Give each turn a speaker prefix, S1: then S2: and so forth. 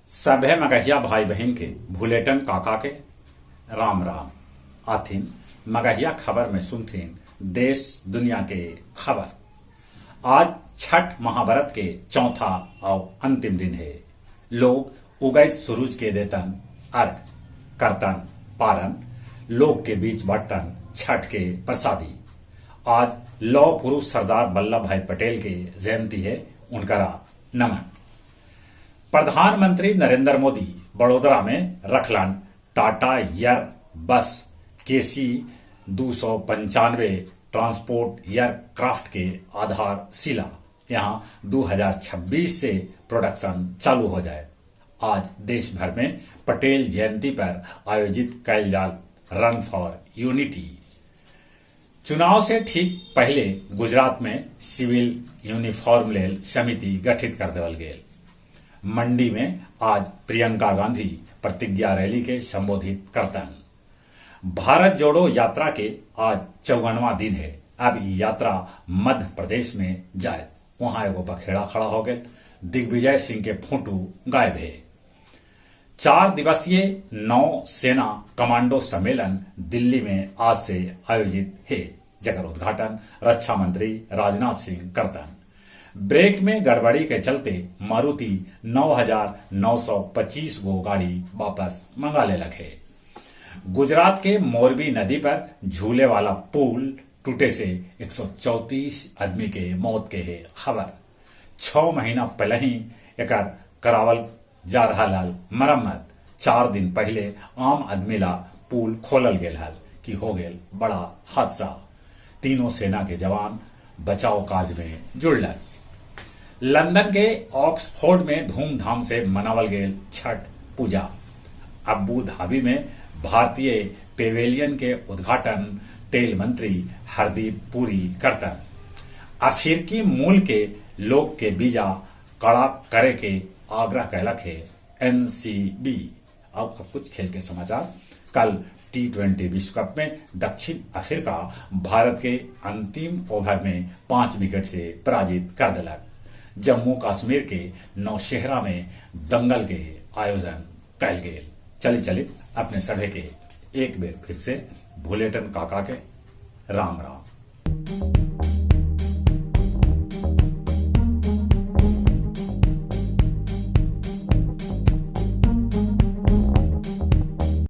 S1: सभे मगहिया भाई बहिन के भुलेटन काका के राम राम। आथिन मगहिया खबर में सुनथिन देश दुनिया के खबर। आज छठ महाव्रत के चौथा आउ अंतिम दिन हे। लोग उगैत सुरुज के देतन अर्घ, करतन पारन, लोग के बीच बाँटतन छठ के प्रसादी। आज लौह पुरुष सरदार वल्लभ भाई पटेल के जयंती हे, उनकरा नमन। प्रधानमंत्री नरेंद्र मोदी बड़ोदरा में रखलन टाटा एयर बस केसी 295 ट्रांसपोर्ट एयरक्राफ्ट के आधारशिला। यहाँ 2026 से प्रोडक्शन चालू हो जाए। आज देश भर में पटेल जयंती पर आयोजित कैल जाल रन फॉर यूनिटी। चुनाव से ठीक पहले गुजरात में सिविल यूनिफॉर्म लेल समिति गठित कर देवल गेल। मंडी में आज प्रियंका गांधी प्रतिज्ञा रैली के संबोधित करतन। भारत जोड़ो यात्रा के आज 54वां दिन है। अब ई यात्रा मध्य प्रदेश में जाए। वहां एगो बखेड़ा खड़ा हो गए, दिग्विजय सिंह के फोटो गायब है। 4 दिवसीय नौसेना कमांडो सम्मेलन दिल्ली में आज से आयोजित है, जकर उद्घाटन रक्षा मंत्री राजनाथ सिंह करतन। ब्रेक में गड़बड़ी के चलते मारुति 9,925 गो गाड़ी वापस मंगा लेलक है। गुजरात के मोरबी नदी पर झूले वाला पुल टूटे से 134 आदमी के मौत के है खबर। 6 महीना पहले ही एकर करावल जा रहा हल मरम्मत। 4 दिन पहले आम आदमी ला पुल खोलल गेल हल कि हो गेल बड़ा हादसा। तीनों सेना के जवान बचाव कार्य में जुड़लन। लंदन के ऑक्सफोर्ड में धूमधाम से मनावल गेल छठ पूजा। अबू धाबी में भारतीय पेवेलियन के उद्घाटन तेल मंत्री हरदीप पुरी करतन। अफ्रीकी मूल के लोग के वीजा कड़ा करे के आग्रह कैलक है एनसीबी। अब कुछ खेल के समाचार। कल T20 विश्व कप में दक्षिण अफ्रीका भारत के अंतिम ओवर में 5 विकेट से पराजित कर दिलक। जम्मू कश्मीर के नौशेहरा में दंगल के आयोजन कैल गेल। चली चली अपने सभे के एक बेर फिर से भुलेटन काका के राम राम।